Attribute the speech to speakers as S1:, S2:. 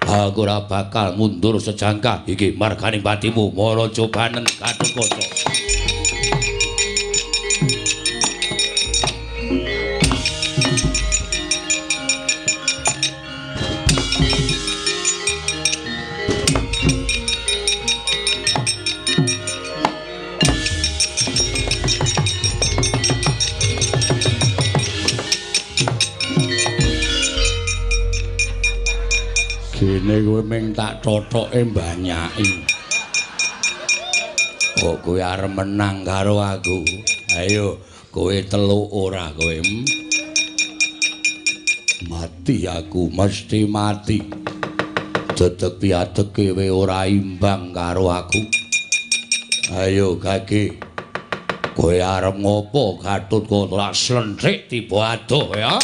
S1: Aku ora bakal mundur sejangka. Iki marganing patimu mara cobanen Gatotkaca. Gene kowe ming tak thothoke mbanyaki. Oh, kowe arep menang karo aku. Ayo, kowe teluk ora kowe? Mati aku, mesti mati. Dedeg piadeke kowe ora imbang karo aku. Ayo, Gage. Kowe arep ngopo Gatotkaca? Slenthik tiba adoh ya.